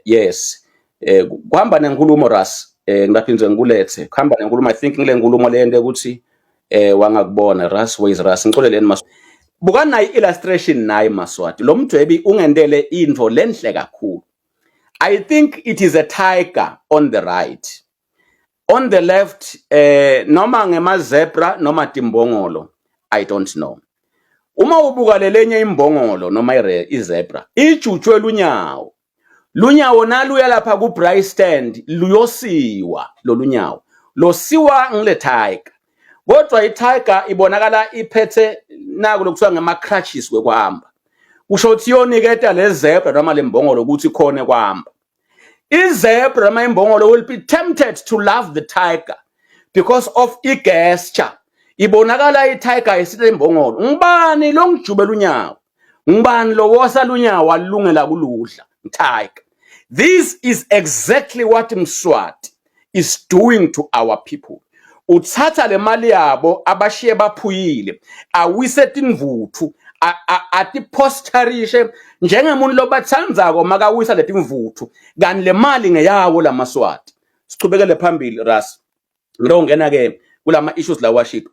Yes, kuhamba nenkulumo, Ras. Ngilaphinze ngikulethe kuhamba nenkulumo. I think ngile nkulumo lento ukuthi wangakubona, Ras. Where is Ras? Ngixoleleni, mas buka nayi illustration nayi, Maswati. Lo mdwebi ungentele intfo lenhle kakhulu. I think it is a tiger on the right, on the left noma ngema zebra noma timbongolo, I don't know. Uma ubuka lelenye imbongolo noma izebra, ijutshwe lunyawo, lunyawo naluya lapha ku braai stand, luyosiwa lolunyawo, losiwa ngile tiger. Kodwa i-tiger ibonakala iphethe naku lokuthiwa ngama crutches kwekuhamba, kusho ukuthi iyoniketa le zebra noma lembongolo ukuthi khona kwahamba. Izebra noma imbongolo will be tempted to love the tiger because of i-gesture. Ibonakala i-tiger isithi imbongolo, "Ngibani lo ngijubela unyawo? Ngibani lo wosa lunyawo walungela kuludla?" Tiger. This is exactly what Mswati is doing to our people. Uthatha le mali yabo abashiye baphuyile, awise tinvuthu, atiposterishe njengemuntu lobatsandzako makawisa letimvuthu, kanti le mali ngeyawo lamaswati. Sichubekele phambili, Ras. Ngilongena ke kulama issues lawa shit.